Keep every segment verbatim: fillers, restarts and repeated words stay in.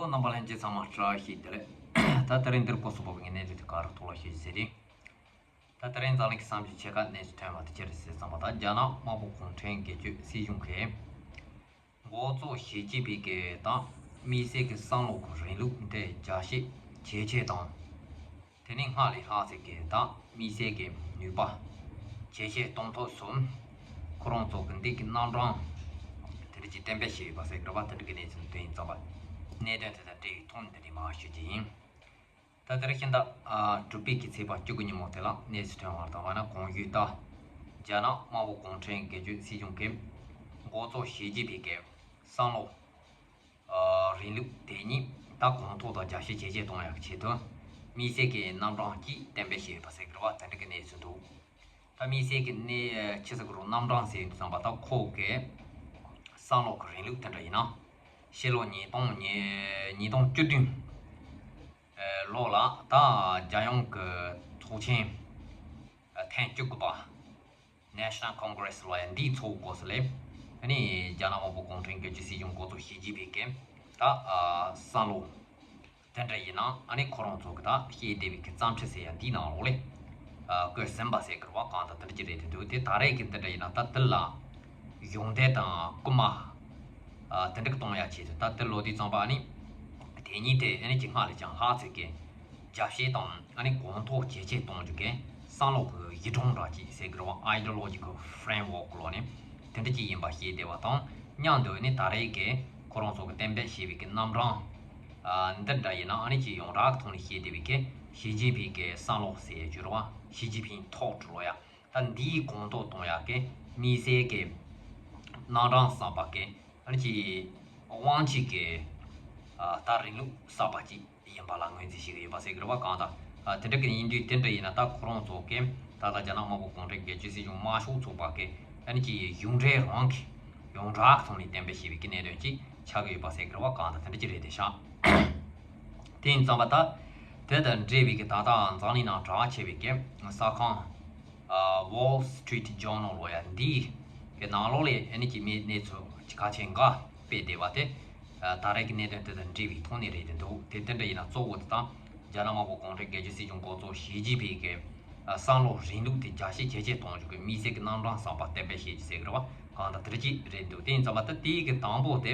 རྣམ་པ་ལྷན་རྒྱས་ཚང་མ་བཀྲ་ཤིས་བདེ་ལེགས། ད་དེ་རིང་འདིར་སྐོར་སོགས་པ་ངས་གནས་ཚུལ་དེ་ག་རུ་ཐོག་ལ་ཞུ་རྒྱུ་ཟེར་ཏེ། ད་དེ་རིང་འཛམ་གླིང་གི་བསམ་གཞིག་ཆེ་ཁག་གནས་ཚུལ་ཐོན་པ་དེ་ཅི་རེད་ཟེར་ཙམ་པ། ད་རྒྱ་ནག་དམར་པོ་གུང་ཁྲན་སྒེར་གཅོད་སྲིད་གཞུང་གིས་འགོ་གཙོ་ཞི་ཅིན་ཕིང་གི་དང་དམིགས་བསལ་གྱི་བསམ་བློ་གི་རིང་ལུགས་དེ་རྒྱ་བཤད་ཇེ་ཆེ་དང་། དེ་ནས་སྔར་ལས་ལྷག་ཅིག་གི་དང་དམིགས་བསལ་གྱི་ནུས་པ་ཇེ་ཆེ་གཏོང་ཐབས་སུ། ཁོ་རང་ཚོ་གི་འདི་གི་རྣམ་གྲངས་དེ་འདྲ་ཅིག་གཏན་འབེབས་བྱས་ཡོད་པ་ཟེར་གི་རེད་པ། དེ་འདྲ་གི་གནས་ཚུལ་ཐོན་ཡིན་ཙམ་པ། གནད་དོན་དེ་དང་འབྲེལ་བའི་ཐོག་ནས་འདི་འདྲའི་མར་ཞུ་རྒྱུ་ཡིན། ད་དེ་རིང་ཤིང་ཏོག་ཨ་དྲུག་པའི་གི་ཚེས་པ་བཅུ་དགུ་ཉིན་མོ་དེ་ལ་གནས་ཚུལ་ཐོན་བར་དང་བ་ན་གོང་ཞུས་ལྟར། རྒྱ་ནག་དམར་པོ་གུང་ཁྲན་སྒེར་གཅོད་སྲིད་གཞུང་གི་འགོ་གཙོ་ཞི་ཅིན་ཕིང་གི་བསམ་བློ་ཨ་རིང་ལུགས་དེ་ཉིད་ད་གོང་མཐོར་དང་རྒྱ་བཤད་ཇེ་ཆེ་གཏོང་ཡག་གི་ཆེད་དུ། དམིགས་བསལ་གྱི་རྣམ་གྲངས་ཀྱིས་གཏན་འབེབས་བྱས་ཡོད་པ་ཟེར་གི་རེད་པ། དེ་འདྲ་གི་གནས་ཚུལ་འདུག་ད་དམིགས་བསལ་གྱི་གནས་ཆི་ཟེར་གི་རེད། རྣམ་གྲངས་ཟེར་དུས་ཙམ་པ་ད་ཁོ་གི་བསམ་བློ་གི་རིང་ལུགས་དེ་འདྲ་ཡིན་ན། ཕྱི་ལོ་ཉིས་སྟོང་ཉིས་ཉིས་སྟོང་བཅུ་བདུན་ལོ་ལ་ད་རྒྱལ་ཡོངས་ཀྱི་ཚོགས་ཆེན་ཐེངས་བཅུ་དགུ་པ་National Congress ལ་ཡང་འདིའི་ཚོགས་སྐབས་སུ་ལས། ཨ་ནི་རྒྱ་ནག་དམར་པོ་གུང་ཁྲན་སྒེར་གཅོད་སྲིད་གཞུང་འགོ་གཙོ་ཞི་ཅིན་ཕིང་གིས་ད་བསམ་བློ་དེ་འདྲ་ཡིན་ན། ཨ་ནི་ཁོ་རང་ཚོ་གི་ད་བཤད་བསྡད་པའི་གི་བརྩམས་ཆོས་ཟེར་ཡ་འདིའི་ནང་ལོགས་ལས་བཀོད་ཟིན་པ་ཟེར་གི་རེད་པ། གང་ལྟར་དེ་འདྲ་ཅིག་རེད་དེ་འདུག་དེ་ད་རེས་ཀྱི་འདི་འདྲ་ཡིན་ན་ད་དེ་ལ་གཞུང་འབྲེལ་དང་སྐུལ་མ་དེ་འདྲ་གཏོང་ཡ་ཆེད་དུ། ད་དེ་ལོ་དུས་ཙམ་པ་ཨ་ནི་དེ་ཉིད་དེ་ཨ་ནི་ཅིག་སྔར་ལས་ཀྱང་ལྷག་ཚད་ཀྱི་རྒྱ་བཤད་དང་། ཨ་ནི་གོང་མཐོར་ཇེ་ཆེར་གཏོང་རྒྱུ་གི་བསམ་བློ་གི་གཞི་གྲངས་འདྲ་ཅིག་ཟེར་གི་རེད་པ། Ideological framework ལོགས་ནས་དེ་འདྲ་ཅིག་ཡིན་པ་བཤད་བསྡད་པ་དང་མཉམ་དུ། ཨ་ནི་ད་རེས་ཀྱི་ཁོ་རང་ཚོ་གི་གཏན་འབེབས་བྱས་པའི་གི་རྣམ་གྲངས་འདི་འདྲ་ཡིན་ན། ཨ་ནི་ཅིག་ཡོངས་གྲགས་ཀྱི་ཐོག་ནས་བཤད་བསྡད་པའི་གི་ཞི་ཅིན་ཕིང་གི་བསམ་བློ་ཟེར་རྒྱུ་རེད་པ། ཞི་ཅིན་ཕིང་ཐོག་འགྲོ་ལོ་ཡ། ད་འདིའི་གོང་མཐོར་གཏོང་ཡག་གི་དམིགས་བསལ་གྱི་རྣམ་གྲངས་གསར་པ་གི་ཨ་ནི་ཅིག་དབང་ཆའི་གི་ཨ་ད་རིང་ལུགས་གསར་པ་ཅིག་ཡིན་པ་ལ་ངོས་འཛིན་བྱེད་ཀྱི་ཡོད་པ་ཟེར་གི་རེད་པ། གང་ལྟར་ཨ་དེ་འདྲ་གི་ཡིན་དུས་དེ་འདྲ་ཡིན་ན་ད་ཁོ་རང་ཚོ་གི་ད་ལྟ་རྒྱ་ནག་དམར་པོ་གུང་ཁྲན་སྒེར་གཅོད་སྲིད་གཞུང་དམར་ཤོག་ཚོགས་པ་གི་ཨ་ནི་ཅིག་གཞུང་འབྲེལ་རང་གི་ཡོངས་གྲགས་ཀྱི་ཐོག་ནས་གཏན་འབེབས་བྱས་པའི་གི་གནད་དོན་ཅིག་ཆགས་ཀྱི་ཡོད་པ་ཟེར་གི་རེད་པ། གང་ལྟར་དེ་འདྲ་ཅིག་རེད་དེ་ཤག་དེ་ཡིན་ཙམ་པ་ད་དེ་དང་འབྲེལ་བའི་གི་ད་ལྟ་འཛམ་གླིང་ནང་གྲགས་ཆེ་བའི་གི་གསར་ཁང་ཨ་Wall Street Journal ལོ་ཡ་འདིའི་གི་ནང་ལོགས་ལས་ཨ་ནི་ཅིག་མི་གནས་ཚུལ་ཅིག་ཁ་ཆེ་འགའ་སྤེལ་བསྡད་པ་དེ། ཨ་ད་རེས་ཀྱི་གནད་དོན་དེ་དང་འབྲེལ་བའི་ཐོག་ནས་རེད་དེ་འདུག་དེ་དེ་འདྲ་ཡིན་ན་གཙོ་བོ་དེ་དང་རྒྱ་ནག་དམར་པོ་གུང་ཁྲན་སྒེར་གཅོད་སྲིད་གཞུང་འགོ་གཙོ་ཞི་ཅིན་ཕིང་གི་ཨ་བསམ་བློ་རིང་ལུགས་དེ་རྒྱ་བཤད་ཇེ་ཆེར་གཏོང་རྒྱུ་གི་དམིགས་བསལ་གྱི་རྣམ་གྲངས་གསར་པ་གཏན་འབེབས་བྱེད་རྒྱུ་ཟེར་གི་རེད་པ། གང་ལྟར་དེ་འདྲ་ཅིག་རེད་འདུག་དེ་ཡིན་ཙམ་པ་ད་དེའི་གི་དང་པོ་དེ་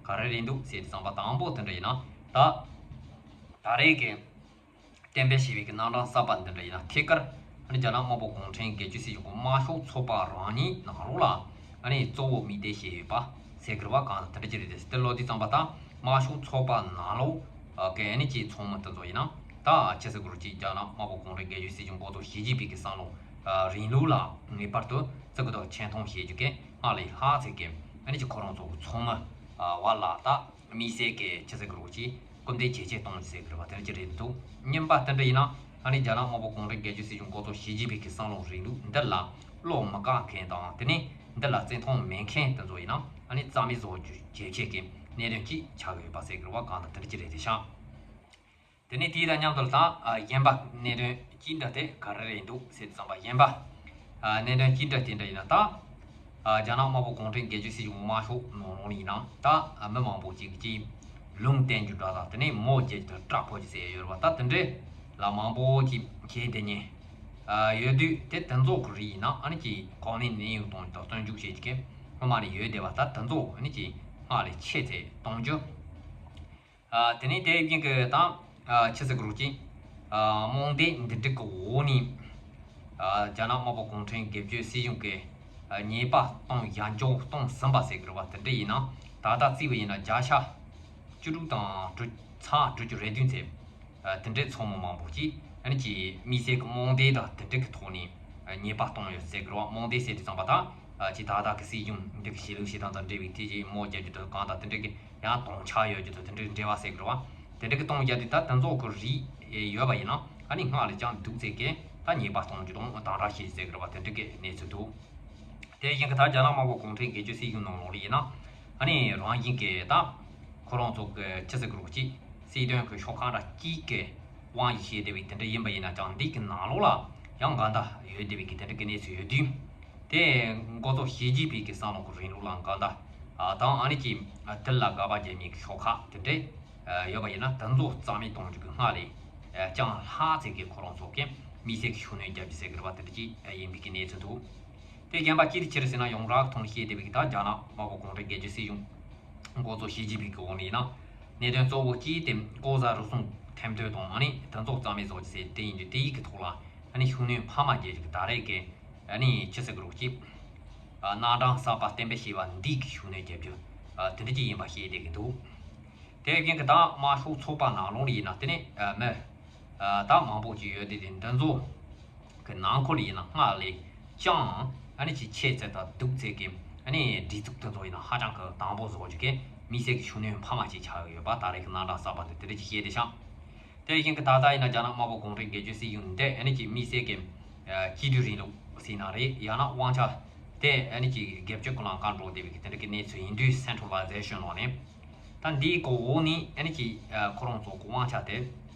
ག་རེ་རེད་འདུག་ཟེར་དུས་ཙམ་པ་དང་པོ་དེ་འདྲ་ཡིན་ན་ད་ད་རེས་ཀྱི་གཏན་འབེབས་བྱས་པའི་གི་རྣམ་གྲངས་གསར་པ་འདི་འདྲ་ཡིན་ན་ཐད་ཀར་ཨ་ནི་རྒྱ་ནག་དམར་པོ་གུང་ཁྲན་སྒེར་གཅོད་སྲིད་གཞུང་གི་དམར་ཤོག་ཚོགས་པ་རང་ཉིད་ནང་ལོགས་ལ་ཨ་ནི་གཙོ་བོ་དམིགས་གཏད་བྱས་ཡོད་པ་ཟེར་གི་རེད་པ། གང་ལྟར་དེ་འདྲ་ཅིག་རེད་དེ། དེ་ལོ་དུས་ཙམ་པ་ད་དམར་ཤོག་ཚོགས་པ་ནང་ལོགས་ཨ་གི་ཨ་ནི་ཅིག་ཚོགས་མི་དེ་ཚོ་ཡིན་ན་ད་ཆི་ཟེར་དགོས་རེད། ཅིག་རྒྱ་ནག་དམར་པོ་གུང་ཁྲན་སྒེར་གཅོད་སྲིད་གཞུང་འགོ་གཙོ་ཞི་ཅིན་ཕིང་གི་བསམ་བློ་ཨ་རིང་ལུགས་ལ་ངེས་པར་དུ་ཅི་གི་དོ་ཆེ་མཐོང་བྱེད་རྒྱུ་གི་སྔར་ལས་ལྷག་ཚད་ཀྱི་ཨ་ནི་ཅིག་ཁོ་རང་ཚོ་གི་ཚོགས་མི་ཨ་བར་ལ་ད་དམིགས་བསལ་གྱི་ཆི་ཟེར་དགོས་རེད། ཅིག་སྐུལ་འདེད་ཇེ་ཆེ་གཏོང་རྒྱུ་ཟེར་གི་རེད་པ། དེ་འདྲ་ཅིག་རེད་འདུག་གཉིས་པ་དེ་འདྲ་ཡིན་ན་ཨ་ནི་རྒྱ་ནག་དམར་པོ་གུང་ཁྲན་སྒེར་གཅོད་སྲིད་གཞུང་འགོ་གཙོ་ཞི་ཅིན་ཕིང་གི་བསམ་བློ་རིང་ལུགས་འདི་ལ་བློ་མི་དགའ་མཁན་དང་། དེ་ནས་འདི་ལ་བརྩི་མཐོང་མེད་མཁན་དེ་ཚོ་ཡིན་ན་ཨ་ནི་རྩ་མེད་བཟོ་རྒྱུ་བྱེད་ཆེད་ཀྱི་གནད་དོན་ཅིག་ཆགས་ཀྱི་ཡོད་པ་ཟེར་གི་རེད་པ། གང་ལྟར་དེ་འདྲ་ཅིག་རེད་དེ་ཤག་དེ་ནས་དེའི་དང་མཉམ་དུ་ད་ཨ་གཞན་པ་གནད་དོན་གཅིག་འདྲ་དེ་ག་རེ་རེད་འདུག་ཟེར་དུས་ཙམ་པ། གཞན་པ་ཨ་གནད་དོན་གཅིག་འདྲ་དེ་འདྲ་ཡིན་ན་ད་ཨ་རྒྱ་ནག་དམར་པོ་གུང་ཁྲན་སྒེར་གཅོད་སྲིད་གཞུང་དམར་ཤོག་ནང་ལོགས་ཡིན་ན་ད་ཨ་མི་མང་པོ་ཅིག་གིས་ལུང་བསྟན་རྒྱུ་འདྲ་དང་། དེ་ནས་མོ་རྒྱལ་རྒྱུ་དང་སྐྲག་ཕོ་རྒྱུ་ཟེར་ཡོད་རེད་པ། ད་དེ་འདྲའི་ལ་མང་པོ་ཅིག་བྱས་དེ་ཉིན་ཨ་ཡོད་དུས་དེ་དེ་ཚོ་གི་རིགས་ཡིན་ན་ཨ་ནི་ཅིག་གོང་ནས་ནས་ཡོང་གཏོང་རྒྱུ་དང་བཙོན་འཇུག་བྱེད་རྒྱུ་གི་སྔོན་མ་ནས་ཡོད་བསྡད་པ། ད་དེ་ཚོ་ཨ་ནི་ཅིག་སྔར་ལས་ཆེ་ཚད་གཏོང་རྒྱུ། ཨ་དེ་ནས་དེ་བཞིན་གྱི་དང་ཨ་ཆི་ཟེར་དགོས་རེད། ཅིག་ཨ་རྨོངས་དད་འདི་འགྲིག་གི་འོག་ནས་ཨ་རྒྱ་ནག་དམར་པོ་གུང་ཁྲན་སྒེར་གཅོད་སྲིད་གཞུང་གི་ཨ་ཉེས་པ་གཏོང་ཡ་འཇོག་གཏོང་ཟིན་པ་ཟེར་གི་རེད་པ། དེ་འདྲ་ཡིན་ན་ད་ལྟ་བརྩིས་པ་ཡིན་ན་བརྒྱ་ཆ་བཅུ་དྲུག་དང་དྲུག་ཚེག་དྲུག་ཅུ་རེ་བདུན་ཙམ་ཨ་དེ་འདྲའི་ཚོགས་མི་མང་པོ་ཅིག་ཨ་ནི་ཅིག་དམིགས་བསལ་གྱི་རྨོངས་དད་དང་དེ་འདྲ་གི་ཐོག་ནས་ཨ་ཉེས་པ་གཏོང་ཡོད་ཟེར་གི་རེད་པ། རྨོངས་དད་ཟེར་དུས་ཙམ་པ་ད་ཨ་ཅིག་ད་ལྟ་གི་སྲིད་གཞུང་འདི་གི་བྱེད་ལུགས་བྱེད་སྟངས་དང་འབྲེལ་བའི་དེ་ཅིག་མོ་རྒྱལ་རྒྱུ་དང་གང་དང་དེ་འདྲ་གི་ཡང་དོན་ཆ་ཡོད་རྒྱུ་དང་དེ་འདྲའི་འབྲེལ་བ་ཟེར་གི་རེད་པ། དེ་འདྲ་གི་གཏོང་རྒྱུ་དེ་ད་དེ་ཚོ་གི་རིགས་ཡོད་པ་ཡིན་ན་ཨ་ནི་སྔར་ལས་ཀྱང་སྡུག་ཚད་ཀྱི་ད་ཉེས་པ་གཏོང་རྒྱུ་དང་དམ་དྲག་བྱེད་ཟེར་གི་རེད་པ། དེ་འདྲ་གི་གནས་ཚུལ་འདུག་དེ་བཞིན་གི་ད་རྒྱ་ནག་དམར་པོ་གུང་ཁྲན་སྒེར་གཅོད་སྲིད་གཞུང་ནང་ལོགས་ལ་ཡིན་ན་ཨ་ནི་རང་བཞིན་གི་ད་ཁོ་རང་ཚོ་གི་ཆི་ཟེར་གི་རེད། ཅིག་སྲིད་དོན་གི་ཤོག་ཁག་འདྲ་གཅིག་གི་དབང་གིས་བྱས་བསྡད་པའི་དེ་འདྲ་ཡིན་པ་ཡིན་ན་ཀྱང་འདི་གི་ནང་ལོགས་ལ་ཡང་འགལ་ཟླ་ཡོད་བསྡད་པའི་གི་དེ་འདྲ་གི་གནས་ཚུལ་ཡོད་དུས། དེ་འགོ་གཙོ་ཞི་ཅིན་ཕིང་གི་བསམ་བློ་གི་རིང་ལུགས་ལ་འགལ་ཟླ་ཨ་དང་ཨ་ནི་ཅིག་དེ་ལ་དགག་པ་བརྒྱབ་མཁན་གི་ཤོག་ཁག་དེ་འདྲས་ ཡོད་པ་ཡིན་ན། དེ་ཚོ་རྩ་མེད་གཏོང་རྒྱུ་གི་སྔགས་ལས་ཅང་ལྷག་ཙམ་གྱི་ཁོ་རང་ཚོ་གི་དམིགས་བསལ་གྱི་ཤུགས་སྣོན་རྒྱག་རྒྱུ་ཟེར་གི་རེད་པ། དེ་འདྲ་ཅིག་ཡིན་པའི་གི་གནས་ཚུལ་འདུག་དེ་རྐྱེན་པ་ཅི་ལྟར་ཕྱིར་ཟེར་ན། ཡོངས་གྲགས་ཐོག་ནས་བཤད་བསྡད་པའི་གི་ད་རྒྱ་ནག་དམར་པོ་གུང་ཁྲན་སྒེར་གཅོད་སྲིད་གཞུང་འགོ་གཙོ་ཞི་ཅིན་ཕིང་གི་འོག་ནས་ཡིན་ན། གནད་དོན་གཙོ་བོ་གཅིག་དེ་ལྐོག་ཟ་རུལ་སུངས་འཐེམ་འདོད་དང་། ཨ་ནི་དེ་ཚོ་རྩ་མེད་བཟོ་རྒྱུ་ཟེར་དེ་ཡིན་དུས། དེ་ཡི་གི་ཐོག་ལ་ཨ་ནི་ཤུགས་སྣོན་འཕར་མ་རྒྱག་རྒྱུ་གི་ད་རེས་ཀྱི་ཨ་ནི་ཅི་ཟེར་གི་རེད། གཅིག་ཨ། རྣམ་གྲངས་གསར་པ་གཏན་འབེབས་བྱས་པ་འདི་གི་ཤུགས་སྣོན་རྒྱག་རྒྱུ་ཨ་དེ་འདྲ་ཅིག་ཡིན་པ་བཤད་བསྡད་ཀྱི་འདུག་དེ་བཞིན་གྱི་ད་དམར་ཤོག་ཚོགས་པ་ནང་ལོགས་ལ་ཡིན་ན། དེ་ནས་ཨ་མི་ཨ་ད་མང་པོ་ཅིག་ཡོད་དེ། དེ་འདི་ཚོ་གི་ནང་ཁུལ་ལ་ཡིན་ན་སྔར་ལས་ཀྱང་ཨ་ནི་ཅིག་ཆེ་ཚད་དང་སྡུག་ཚད་ཀྱི་ཨ་ནི་སྒྲིག་འཛུགས་དེ་ཚོ་ཡིན་ན་ཧ་ཅང་གི་དང་པོ་བཟོ་རྒྱུ་གི་དམིགས་བསལ་གྱི་ཤུགས་སྣོན་འཕར་མ་ཅིག་ཆགས་ཡོད་པ། ད་རེས་ཀྱི་རྣམ་གྲངས་གསར་པ་འདི་དེ་འདྲ་ཅིག་བཤད་དེ་ཤག་དེ་བཞིན་གྱི་ད་ལྟ་ཡིན་ན་རྒྱ་ནག་དམར་པོ་གུང་ཁྲན་སྒེར་གཅོད་སྲིད་གཞུང་འདི་ཨ་ནི་ཅིག་དམིགས་བསལ་གྱི་ཨ་སྤྱི་འཐུས་རིང་ལུགས་ཟེར་ན་རེད། ཡང་ན་དབང་ཆ་དེ་ཨ་ནི་ཅིག་སྒེར་གཅོད་ཀྱི་ལམ་ཁར་འགྲོ་བསྡད་པའི་གི་དེ་འདྲ་གི་གནས་ཚུལ་ཡིན་དུས། སེན་ཊྲ་ལའི་ཟེ་ཤན་ལོག་ནས་ད་འདིའི་གི་འོག་ནས་ཨ་ནི་ཅིག་ཨ་ཁོ་རང་ཚོ་གི་དབང་ཆ་དེ་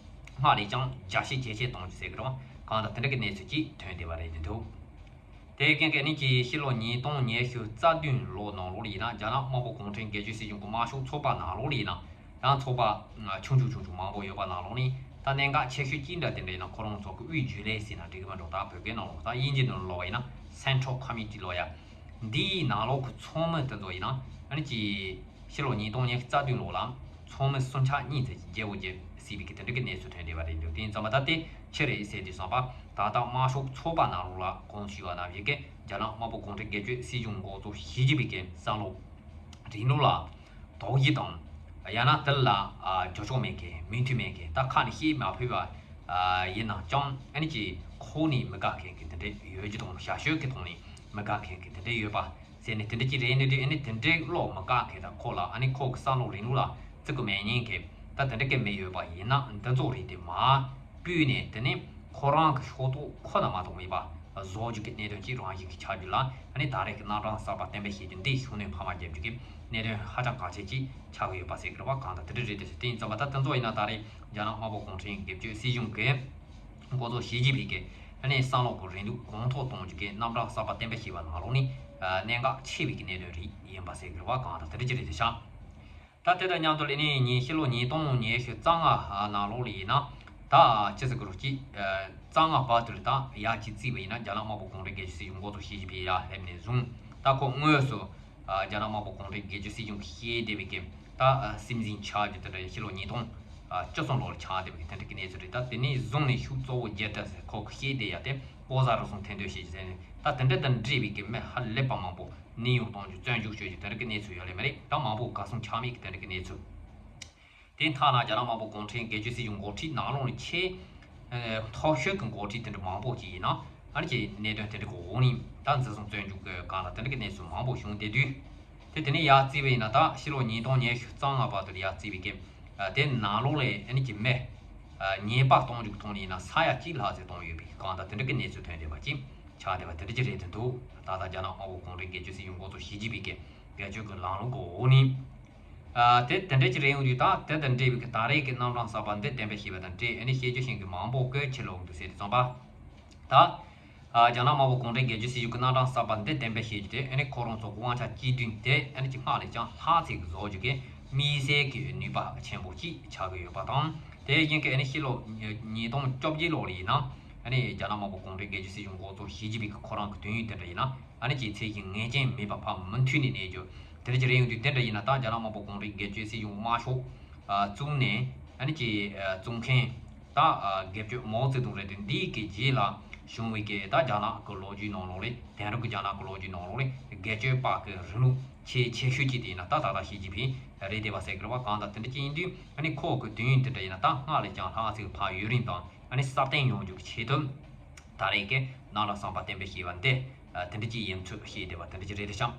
སྔར་ལས་ཀྱང་རྒྱ་ཆེ་ཇེ་ཆེ་གཏོང་རྒྱུ་ཟེར་གི་རེད་པ། གང་ལྟར་དེ་འདྲ་གི་གནས་ཚུལ་ཅིག་ཐོན་བསྡད་པ་རེད། འདི་འདུག་དེ་རྐྱེན་གྱིས་ཨ་ནི་ཅིག་ཕྱི་ལོ་ཉིས་སྟོང་ཉི་ཤུ་རྩ་བདུན་ལོ་ནང་ལོགས་ལ་ཡིན་ན། རྒྱ་ནག་དམར་པོ་གུང་ཁྲན་སྒེར་གཅོད་སྲིད་གཞུང་གི་དམར་ཤོག་ཚོགས་པ་ནང་ལོགས་ལ་ཡིན་ན། ཡང་ཚོགས་པ་ཆུང་ཆུང་ཆུང་ཆུང་མང་པོ་ཡོད་པ་ནང་ལོགས་ནས། ད་གནད་འགག་ཆེ་ཤོས་གཅིག་འདྲ་དེ་འདྲ་ཡིན་ན། ཁོ་རང་ཚོ་གི་དབུས་རྒྱུན་ལས་ཟེར་ན་འགྲིག་གི་མ་འགྲོ། ད་བོད་སྐད་ནང་ལོགས། ད་དབྱིན་ཇི་ནང་ལོགས་ལ་ཡིན་ན་Central Committee ལོ་ཡ། འདིའི་ནང་ལོགས་ཀྱི་ཚོགས་མི་དེ་ཚོ་ཡིན་ན་ཨ་ནི་ཅིག་ཕྱི་ལོ་ཉིས་སྟོང་ཉི་ཤུ་རྩ་བདུན་ལོ་ལ་ཚོགས་མི་སུམ་ཆ་གཉིས་ཙམ་གྱི་བརྗེ་བོ་བརྒྱབ་སྲིད་པའི་གི་དེ་འདྲ་གི་གནས་ཚུལ་ཐོན་བསྡད་པ་རེད་འདུག་དེ་ཡིན་ཙང་མ་ད་དེ་ཅི་རེད་ཟེར་དུས་ཙམ་པ། ད་ལྟ་དམར་ཤོག་ཚོགས་པ་ནང་ལོགས་ལ་གོང་དུ་ཞུས་པ་ནང་བཞིན་གྱི་རྒྱ་ནག་དམར་པོ་གུང་ཁྲན་སྒེར་གཅོད་སྲིད་གཞུང་འགོ་གཙོ་ཞི་ཅིན་ཕིང་གི་བསམ་བློ་རིང་ལུགས་ལ་དོགས་གཞི་དང་། ཡང་ན་དེ་ལ་ཨ་འགྱུར་ལྡོག་མེད་མཁན། མོས་མཐུན་མེད་མཁན། ད་ཁ་ནས་བཤད་མ་ཕོད་པ་ཨ་ཡིན་ན་ཀྱང་། ཨ་ནི་ཅིག་ཁོག་ནས་མི་དགའ་མཁན་གྱི་དེ་འདྲ་ཡོད་རྒྱུ་དང་། བྱ་སྤྱོད་ཀྱི་ཐོག་ནས་མི་དགའ་མཁན་གྱི་དེ་འདྲ་ཡོད་པ་ཟེར་ནས། དེ་འདྲ་ཅིག་རེད་ནི་རེད། ཨ་ནི་དེ་འདྲའི་བློ་མི་དགའ་མཁན་དང་། ཁོ་ལ་ཨ་ནི་ཁོ་གི་བསམ་བློ་རིང་ལུགས་ལ་བརྩི་གི་མེད་མཁན་གྱི་ད་དེ་འདྲ་གི་མི་ཡོད་པ་ཡིན་ན། འདི་ཚོ་རིགས་དེ་མར་བརྒྱུད་ནས། དེ་ནས་ཁོ་རང་གི་ཕྱོགས་གཏོགས་ཁོ་ན་མ་གཏོགས་མེད་པ་བཟོ་རྒྱུ་གི་གནད་དོན་ཅིག་རང་བཞིན་གྱིས་ཆགས་རྒྱུ་ལ། ཨ་ནི་ད་རེས་ཀྱི་རྣམ་གྲངས་གསར་པ་གཏན་འབེབས་བྱེད་རྒྱུ་འདིས་ཤུགས་སྣོན་འཕར་མ་རྒྱབ་རྒྱུ་གི་གནད་དོན་ཧ་ཅང་གལ་ཆེན་ཅིག་ཆགས་ཀྱི་ཡོད་པ་ཟེར་གི་རེད་པ། གང་ལྟར་དེ་འདྲ་རེད་དེ། དེ་ཡིན་ཙང་མ་ད་དེ་ཚོ་ཡིན་ན་ད་རེས་རྒྱ་ནག་དམར་པོ་གུང་ཁྲན་སྒེར་གཅོད་སྲིད་གཞུང་གི་འགོ་གཙོ་ཞི་ཅིན་ཕིང་གི་ཨ་ནི་བསམ་བློ་གི་རིང་ལུགས་གོང་མཐོར་གཏོང་རྒྱུ་གི་རྣམ་གྲངས་གསར་པ་གཏན་འབེབས་བྱས་པ་ནང་ལོགས་ནས་ཨ་གནད་འགག་ཆེ་བའི་གི་གནད་དོན་རིགས་ཡིན་པ་ཟེར་གི་རེད་པ། གང་ལྟར་དེ་འདྲ་ཅིག་རེད་དེ་ཤག་ད་དེ་དང་མཉམ་དུ་ལ་ནི་ཉིན་ཕྱི་ལོ་ཉིས་སྟོང་ཉི་ཤུ་རྩ་ལྔ་ནང་ལོགས་ལ་ཡིན་ན། ད་ཅི་ཟེར་དགོས་རེད། གཅིག་རྩ་ལྔ་བར་དུ་ལ་ད་ཡར་གཅིག་བརྩིས་པ་ཡིན་ན། རྒྱ་ནག་དམར་པོ་གུང་ཁྲན་སྒེར་གཅོད་སྲིད་གཞུང་འགོ་གཙོ་ཞི་ཅིན་ཕིང་ཡར་སླེབས་ནས་བཟུང་། ད་ཁོ་དངོས་སུ་རྒྱ་ནག་དམར་པོ་གུང་ཁྲན་སྒེར་གཅོད་སྲིད་གཞུང་གི་བཤད་བསྡད་པའི་གི་ད་སྲིད་འཛིན་ཆགས་རྒྱུ་དེ་འདྲ་ཕྱི་ལོ་ཉིས་སྟོང་བཅུ་གསུམ་ལོ་ལ་ཆགས་བསྡད་པའི་གི་དེ་འདྲ་གི་གནས་ཚུལ་རེད། ད་དེ་ནས་བཟུང་ནས་ཤུགས་གཙོ་བོ་བརྒྱབ་སྟེ་ཟེར། ཁོ་གི་བཤད་བསྡད་ཡ་དེ་ལྐོག་ཟ་རུལ་སུངས་འཐེན་འདོད་བྱེད་ཀྱི་ཟེར་ནས། ད་དེ་འདྲ་དང་འབྲེལ་བའི་གི་མི་ཧ་ལས་པ་མང་པོ་གནས་དབྱུང་གཏོང་རྒྱུ། བཙོན་འཇུག་བྱེད་རྒྱུ་དེ་འདྲ་གི་གནས་ཚུལ་ཡོད་ལེ་མ་རེད། ད་མང་པོ་གར་སོང་ཆ་མེད་གི་དེ་འདྲ་གི་གནས་ཚུལ། དེ་མཐའ་ན་རྒྱ་ནག་དམར་པོ་གུང་ཁྲན་སྒེར་གཅོད་སྲིད་གཞུང་འགོ་ཁྲིད་ནང་ལོགས་ནས་ཆེས་ཨ་མཐོ་ཤོས་ཀྱི་འགོ་ཁྲིད་དེ་འདྲ་མང་པོ་ཅིག་ཡིན་ན། ཨ་ནི་ཅིག་གནད་དོན་དེ་འདྲ་གི་འོག་ནས་ད་འཛིན་བཟུང་བཙོན་འཇུག་གི་སྒང་ལ་དེ་འདྲ་གི་གནས་ཚུལ་མང་པོ་བྱུང་བསྡད་དུས། དེ་དེ་ནས་ཡར་བརྩིས་པ་ཡིན་ན། ད་ཕྱི་ལོ་ཉིས་སྟོང་ཉི་ཤུ་རྩ་ལྔ་བར་དུ་ལ་ཡར་བརྩིས་པའི་གི་ཨ་དེ་ནང་ལོགས་ལ་ཨ་ནི་ཅིག་མི་ཨ་ཉེས་པ་གཏོང་རྒྱུ་གི་ཐོག་ནས་ཡིན་ན་ས་ཡ་གཅིག་ལྷག་ཙམ་བཏང་ཡོད་པའི་གང་ལྟར་དེ་འདྲ་གི་གནས་ཚུལ་ཐོན་བསྡད་པ་ཅིག་ཆགས་བསྡད་པ་དེ་འདྲ་ཅིག་རེད་དེ་འདུག་ད་ལྟ་རྒྱ་ནག་དམར་པོ་གུང་ཁྲན་སྒེར་གཅོད་སྲིད་གཞུང་འགོ་གཙོ་ཞི་ཅིན་ཕིང་གི་སྒེར་གཅོད་ཀྱི་ལམ་ལུགས་ཀྱི་འོག་ནས། ཨ་དེ་དེ་འདྲ་ཅིག་རེད་ཡོང་དུས། ད་དེ་དང་འབྲེལ་བའི་གི་ད་རེས་ཀྱི་རྣམ་གྲངས་གསར་པ་འདི་གཏན་འབེབས་བྱས་པ་དང་འབྲེལ། ཨ་ནི་བཤད་རྒྱུ་བཤད་མཁན་མང་པོ་གི་ཕྱི་ལོགས་འདུག་ཟེར་དུས་ཙམ་པ། ད་ཨ་རྒྱ་ནག་དམར་པོ་གུང་ཁྲན་སྒེར་གཅོད་སྲིད་གཞུང་གི་རྣམ་གྲངས་གསར་པ་འདི་གཏན་འབེབས་བྱས་རྒྱུ་དེ། ཨ་ནི་ཁོ་རང་ཚོ་གི་དབང་ཆ་གཅིག་མཐུན་དེ་ཨ་ནི་ཅིག་སྔར་ལས་ཀྱང་ལྷག་ཙམ་གྱི་བཟོ་རྒྱུ་གི་དམིགས་བསལ་གྱི་ནུས་པ་ཆེན་པོ་ཅིག་ཆགས་ཀྱི་ཡོད་པ་དང་། དེ་བཞིན་གྱི་ཨ་ནི་ཕྱི་ལོ་ཉིས་སྟོང་བཅོ་བརྒྱད་ལོ་ལ་ཡིན་ན། ཨ་ནི་རྒྱ་ནག་དམར་པོ་གུང་ཁྲན་སྒེར་གཅོད་སྲིད་གཞུང་འགོ་གཙོ་ཞི་ཅིན་ཕིང་གི་ཁོ་རང་གི་དུས་ཡུན་དེ་འདྲ་ཡིན་ན། ཨ་ནི་ཅིག་ཚད་གཞི་ངེས་ཅན་མེད་པ་ཕར་མུ་མཐུད་ནས་གནས་རྒྱུ་དེ་འདྲ་ཅིག་རེད་ཡོང་དུས། དེ་འདྲ་ཡིན་ན་ད་རྒྱ་ནག་དམར་པོ་གུང་ཁྲན་སྒེར་གཅོད་སྲིད་གཞུང་དམར་ཤོག་ཨ་བཙུགས་ནས། ཨ་ནི་ཅིག་ཨ་བཙུགས་མཁན་ད་ཨ་སྒེར་གཅོད་མའོ་ཙེ་ཏུང་རེད་དེ། འདིའི་གི་རྗེས་ལ་བྱུང་བའི་གི་ད་རྒྱ་ནག་གི་ལོ་རྒྱུས་ནང་ལོགས་ལས། དེང་རབས་ཀྱི་རྒྱ་ནག་གི་ལོ་རྒྱུས་ནང་ལོགས་ལས་སྒེར་གཅོད་པ་གི་རིང་ལུགས་ཆེས་ཆེ་ཤོས་ཅིག་དེ་ཡིན་ན་ད་ད་ལྟ་ཞི་ཅིན་ཕིང་རེད་བསྡད་པ་ཟེར་གི་རེད་པ། གང་ལྟར་དེ་འདྲ་ཅིག་ཡིན་དུས། ཨ་ནི་ཁོ་གི་དུས་ཡུན་དེ་འདྲ་ཡིན་ན་ད་སྔར་ལས་ཀྱང་ལྷག་ཙམ་ཕར་ཡུན་རིང་དང་། ཨ་ནི་སྲ་བརྟན་ཡོང་རྒྱུ་གི་ཆེད་དུ། ད་རེས་ཀྱི་རྣམ་གྲངས་གསར་པ་གཏན་འབེབས་བྱས་པ་འདི་ཨ་དེ་འདྲ་ཅིག་ཡིན་ཚུལ་བཤད་བསྡད་པ་དེ་འདྲ་ཅིག་རེད་དེ་ཤག་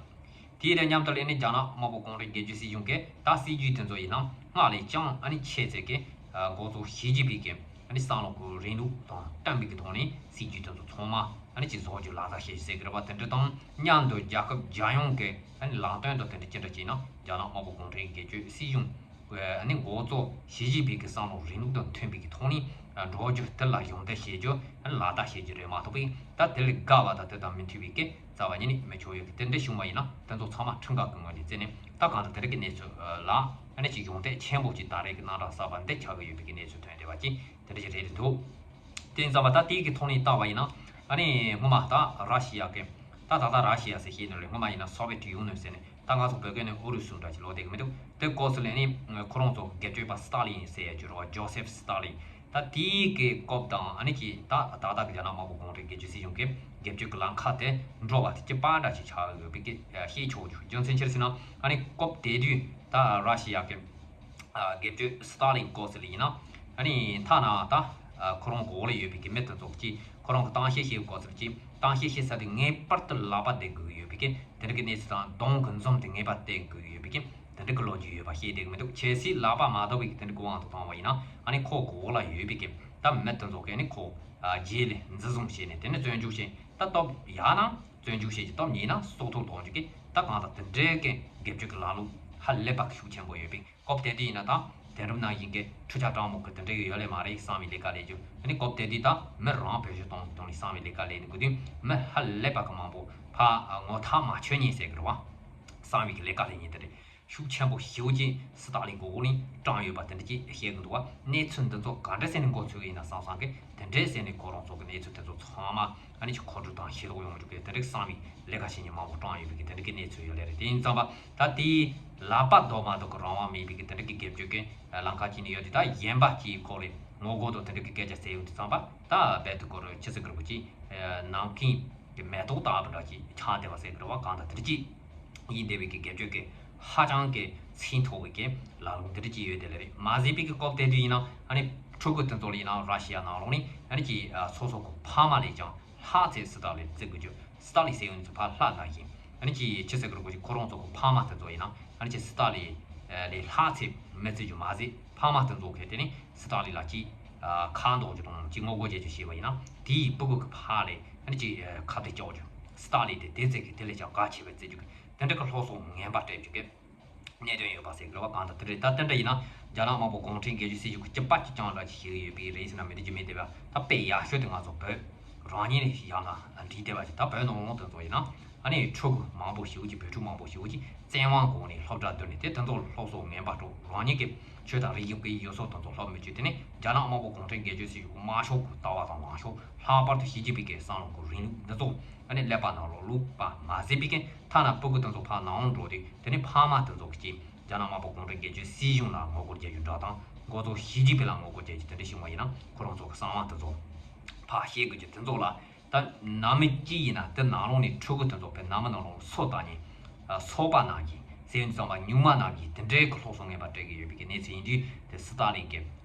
དེའི་དང་མཉམ་དུ་ལ་ནི་རྒྱ་ནག་དམར་པོ་གུང་ཁྲན་སྒེར་གཅོད་སྲིད་གཞུང་གི་ད་སྲིད་ཇུས་དེ་ཚོ་ཡིན་ན་སྔར་ལས་ཀྱང་ཨ་ནི་ཆེ་ཚད་ཀྱི་ཨ་འགོ་གཙོ་ཞི་ཅིན་ཕིང་གི་ཨ་ནི་བསམ་བློ་གི་རིང་ལུགས་དང་བསྟུན་པའི་གི་ཐོག་ནས་སྲིད་ཇུས་དེ་ཚོ་ཚང་མ་ཨ་ནི་ཅིག་བཟོ་རྒྱུ་ལག་བསྟར་བྱེད་རྒྱུ་ཟེར་གི་རེད་པ། དེ་འདྲ་དང་མཉམ་དུ་རྒྱལ་ཁབ་རྒྱལ་ཡོངས་ཀྱི་ཨ་ནི་ལམ་སྟོན་དང་དེ་འདྲ་ཅི་འདྲ་བྱས་ན། རྒྱ་ནག་དམར་པོ་གུང་ཁྲན་སྒེར་གཅོད་སྲིད་གཞུང་ཨ་ནི་འགོ་གཙོ་ཞི་ཅིན་ཕིང་གི་བསམ་བློ་རིང་ལུགས་དང་མཐུན་པའི་གི་ཐོག་ནས་འགྲོ་རྒྱུ་དེ་ལ་གཞོགས་འདེགས་བྱེད་རྒྱུ། ཨ་ནི་ལག་བསྟར་བྱེད་རྒྱུ་རེད་མ་གཏོགས་པའི། ད་དེ་ལས་དགའ་བ་དང་དེ་དང་མི་མཐུན་པའི་གི་རྩ་བ་ཉིད་ནས་མི་ཆོག་ཡོད་གི། དེ་འདྲ་བྱུང་བ་ཡིན་ན་དེ་ཚོ་ཚང་མ་ཁྲིམས་འགལ་གི་ངོས་ནས་བརྩིས་ནས། ད་གང་ལྟར་དེ་རིགས་ཀྱི་གནས་ཚུལ་ལ་ ཨ་ནི་ཅིག་གཞུང་འབྲེལ་ཆེན་པོ་ཅིག་ད་རེས་ཀྱི་གནམ་གྲུ་གསར་པ་འདི་ཆགས་ཀྱི་ཡོད་པའི་གི་གནས་ཚུལ་ཐོན་བསྡད་པ་ཅིག་དེ་འདྲ་ཞིག་རེད་འདུག་དེ་ཡིན་ཙང་མ་ད་དེའི་གི་ཐོག་ནས་བལྟས་པ་ཡིན་ན། ཨ་ནི་སྔོན་མ་ད་ར་ཤི་ཡ་གི་ད་ད་ལྟ་ར་ཤི་ཡ་ཟེར་ཤེས་ནི་རེད། སྔོན་མ་ཡིན་ན་སོ་བེ་ཊི་ཡུ་ནི་ཡོན་ཟེར་ནས། ད་ང་ཚོ་བོད་སྐད་ནས་ཨུ་རུ་སུ་འདྲ་ཞིག་ལབ་བསྡད་ཀྱི་མི་འདུག་དེ་སྐབས་སུ་ལ་ནི་ཁོ་རང་ཚོ་སྒེར་གཅོད་པ་སི་ཏཱ་ལིན་ཟེར་ཡ་ཅིག་ཡོད་རེད་བ། ཇོ་སེབ་སི་ཏཱ་ལིན། ད་དེའི་གི་སྐབས་དང་ཨ་ནི་ཅིག་ད་ད་ལྟ་གི་རྒྱ་ནག་དམར་པོ་གུང་ཁྲན་སྒེར་གཅོད་སྲིད་གཞུང་གི་སྒེར་གཅོད་ཀྱི་ལམ་ཁ་དེ་འགྲོ་བ་དེ་གཅིག་པ་འདྲ་ཞིག་ཆགས་ཡོད་པའི་གི་ཤེས་ཆོག་རྒྱུ། རྒྱུ་མཚན་ཅི་རེད་ཟེར་ན། ཨ་ནི་སྐབས་དེ་དུས་ད་ར་ཤི་ཡ་གི་ཨ་སྒེར་གཅོད་སི་ཏཱ་ལིན་སྐབས་སུ་ལ་ཡིན་ན། ཨ་ནི་ཐ་ན་ད་ཨ་ཁོ་རང་གི་འོག་ལ་ཡོད་པའི་གི་མི་དེ་ཚོ་གིས་ཁོ་རང་གི་གཏམ་བཤད་བཤད་སྐབས་སུ་ལ་གཅིག་གཏམ་བཤད་བཤད་ས་དེ་ངེས་པར་དུ་ལག་པ་བརྡེག་དགོས་ཀྱི་ཡོད་པའི་གི་དེ་འདྲ་གི་གནས་ཚུལ་དང་གདོང་གི་འཛུམ་དེ་ངེས་པར་བསྟན་དགོས་ཀྱི་ཡོད་པའི་གི་དེ་འདྲ་གི་ལོ་རྒྱུས་ཡོད་པ་བཤད་བསྡད་ཀྱི་མི་འདུག་གལ་སྲིད་ལག་པ་མ་བརྡེག་པའི་གི་དེ་འདྲ་གི་དབང་དུ་བཏང་བ་ཡིན་ན། ཨ་ནི་ཁོ་གི་འོག་ལ་ཡོད་པའི་གི་ད་མི་དེ་ཚོ་གིས་ནི་ཁོ་ཨ་རྗེས་ལ་འཛིན་བཟུང་བྱས་ནས་དེ་ནས་བཙོན་འཇུག་བྱས། ད་སྟབས་ཡག་ན་བཙོན་འཇུག་བྱས་ཀྱི། སྟབས་ཉེས་ན་སྲོག་ཐོག་གཏོང་རྒྱུ་གི་ད་གང་ལྟར་དེ་འདྲའི་གི་སྒེར་གཅོད་ཀྱི་ལམ་ལུགས་ཧ་ལས་པ་གི་ཤུགས་ཆེན་པོ་ཡོད་པའི། སྐབས་དེ་དུས་ཡིན་ན་ད་དེང་རབས་ནང་བཞིན་གྱི་འཕྲུལ་ཆས་དྲང་མོ་གི་དེ་འདྲ་གི་ཡོད་ལེ་མ་རེད། གསང་བའི་ལས་ཀ་ལས་རྒྱུ། ཨ་ནི་སྐབས་དེ་དུས་ད་མི་རང་བེད་སྤྱོད་གཏོང་གི་དོན་ལ་གསང་བའི་ལས་ཀ་ལས་ནི་དགོས་དུས་མི་ཧ་ལས་པ་གི་མང་པོ་ཕར་ངོ་ཐག་མ་ཆོད་མཁན་ཟེར་གི་རེད་བ། གསང་བའི་གི་ལས་ཀ་ལས་མཁན་དེ་རེད། ཤུགས་ཆེན་པོ་ཞེ་པོ་ཅིག་སི་ཏཱ་ལིན་གི་འོག་ནས་བཀྲམ་ཡོད་པ་དེ་འདྲ་ཅིག་བཤད་གི་འདུག་བ། གནས་ཚུལ་འདི་ཚོ་ག་འདྲ་ཟེར་ནས་མགོ་ཚོས་ཀྱི་ཡིན་ན་བསམ་བསམ་གི། དེ་འདྲས་ཟེར་ནས་ཁོ་རང་ཚོ་གི་གནས་ཚུལ་དེ་ཚོ་ཚང་མ་ཨ་ནི་ཅིག་མཁོ་སྤྲོད་དང་ཤེས་རྟོགས་ཡོང་རྒྱུ་གི་དེ་འདྲའི་གསང་བའི་ལས་ཀ་བྱེད་མཁན་མང་པོ་བཀྲམ་ཡོད་པའི་གི་དེ་འདྲ་གི་གནས་ཚུལ་ཡོད་ལེ་རེད། དེ་ཡིན་ཙང་པ་ད་དེའི་ལག་པ་བརྡེག་མ་བརྡེག་གི་རང་དབང་མེད་པའི་གི་དེ་འདྲ་གི་སྒེར་གཅོད་ཀྱི་ལམ་ཁ་ཅིག་ནས་ཡོད་དེ། ད་གཞན་པ་ཅིག་ཁོ་ལས་ངོ་རྒོལ་དང་དེ་འདྲ་གི་སྐད་ཆ་ཟེར་ཡོང་དུས་ཙམ་པ་ད་རྦད་དེ་ཁོ་རང་ཆི་ཟེར་གི་རེད། ཁོ་ཅིག་ནམ་མཁའི་གི་མེ་ཏོག་ལྟ་བུ་འདྲ་ཅིག་ཆགས་བསྡད་པ་ཟེར་གི་རེད་བ། གང་ལྟར་དེ་འདྲ་ཅིག་ཡིན་བསྡད་པའི་གི་སྒེར་གཅོད་ཀྱི་ཧ་ཅང་གི་ཚད་མཐོ་བའི་གི་ལམ་ལུགས་འདི་འདྲ་ཅིག་ཡོད་དེ་ལེ་རེད། མ་ཟད་པའི་གི་སྐབས་དེ་དུས་ཡིན་ན་ཨ་ནི་ཕྲུ་གུ་དེ་ཚོ་ལ་ཡིན་ན་ར་ཤི་ཡ་ནང་ལོགས་ནས་ཨ་ནི་ཅིག་ཨ་སོ་སོ་གི་ཕ་མ་ལས་ཀྱང་ལྷག་ཚེ་སི་ཏཱ་ལིན་བརྩི་དགོས་རྒྱུ། སི་ཏཱ་ལིན་ཟེར་ཡོང་དུས་ཕར་ལྷག་ན་བཞིན་ཨ་ནི་ཅིག་ཆི་ཟེར་གི་རེད། ཁོ་ཅིག་ཁོ་རང་ཚོ་གི་ཕ་མ་དེ་ཚོ་ཡིན་ན་ཨ་ནི་ཅིག་སི་ཏཱ་ལིན་ལས་ལྷག་ཚེ་མི་བརྩི་རྒྱུ་མ་ཟད། ཕ་མ་དེ་ཚོ་གིས་དེ་ནི་སི་ཏཱ་ལིན་ལ་ཅིག་ཨ་ཁ་འདོགས་རྒྱུ་དང་ཅིག་ངོ་རྒོལ་བྱེད་རྒྱུ་བྱས་པ་ཡིན་ན་དེའི་སྤུ་གུ་གི་ཕར་ལས་ཨ་ནི་ཅིག་ཨ་ཁ་གཏད་གཅོག་རྒྱུ། སི་ཏཱ་ལིན་དེ་དེ་ཚེ་གི་དེ་ལས་ཀྱང་གལ་ཆེ་བར་བརྩི་རྒྱུ་གི་དེ་འདྲ་གི་སློབ་གསོ་ངན་པ་སྤྲད་རྒྱུ་གི་གནད་དོན་ཡོད་པ་ཟེར་གི་རེད་བ། གང་ལྟར་དེ་རེད། ད་དེ་འདྲ་ཡིན་ན་རྒྱ་ནག་དམར་པོ་གུང་ཁྲན་སྒེར་གཅོད་སྲིད་གཞུང་གི་སྐྱིད་པ་ཅིག་ཅང་འདྲ་ཅིག་ཞིག་ཡོད་པའི་རེད་ཟེར་ན་མི་འགྲིག་རྒྱུ་མེད་དེ་བ། ད་དཔེ་ཡག་ཤོས་དེ་ང་ཚོ་བོད་རང་ཉིད་ནས་ཡང་ན་འགྲིག་བསྡད་པ་ཞིག་ད་བོད་ནང་ལོགས་དེ་ཚོ་ཡིན་ན་ཨ་ནི་ཕྲུ་གུ་མང་པོ་ཞེ་པོ་ཅིག་བོད་ཕྲུག་མང་པོ་ཞེ་པོ་ཅིག་བཙན་དབང་སྒོ་ནས་སློབ་གྲྭ་བསྡུས་ནས་དེ་དེ་ཚོ་སློབ་གསོ་ངན་པ་སྤྲོད། རང་ཉིད་ཀྱི་ཆོས་དང་རིག་གཞུང་གི་ཡུལ་སྲོལ་དེ་ཚོ་སློབ་མི་བཅུག་དེ་ནས་རྒྱ་ནག་དམར་པོ་གུང་ཁྲན་སྒེར་གཅོད་སྲིད་གཞུང་གི་དམར་ཤོག་གི་ལྟ་བ་དང་ལངས་ཕྱོགས། ལྷག་པར་དུ་ཞི་ཅིན་ཕིང་གི་བསམ་བློ་གི་རིང་ལུགས་འདི་ཚོ་ཨ་ནི་ཀླད་པ་ནང་ལོགས་བླུག་པ་མ་ཟད་པའི་གི་ཐ་ན་སྤུ་གུ་དེ་ཚོ་ཕར་ནང་འགྲོ་དུས་དེ་ནས་ཕ་མ་དེ་ཚོ་གིས་རྒྱ་ནག་དམར་པོ་གུང་ཁྲན་སྒེར་གཅོད་སྲིད་གཞུང་ལ་ངོ་རྒོལ་རྒྱག་རྒྱུ་འདྲ་དང་། འགོ་ཐོག་ཞི་ཅིན་ཕིང་ལ་ངོ་རྒོལ་རྒྱག་རྒྱུ་དེ་འདྲ་བྱུང་བ་ཡིན་ན་ཁོ་རང་ཚོ་གི་གསང་བ་དེ་ཚོ་ཕར་བཤད་དགོས་རྒྱུ་དེ་ཚོ་ལ། ད་ནང་མི་གཅིག་ཡིན་ན་དེ་ནང་ལོགས་ནས་ཕྲུ་གུ་དེ་ཚོ་བོད་ནང་མི་ནང་ལོགས་སོ་ལྟ་ཉིན་སོ་པ་ནང་གི་ཟེར་ཙམ་པ་ཉུང་མ་ནང་གི་དེ་འདྲའི་གི་སློབ་གསོ་ངན་པ་སྤྲད་གི་ཡོད་པའི་གི་གནས་ཚུལ་ཡིན་དུས། དེ་སི་ཏཱ་ལིན་གི་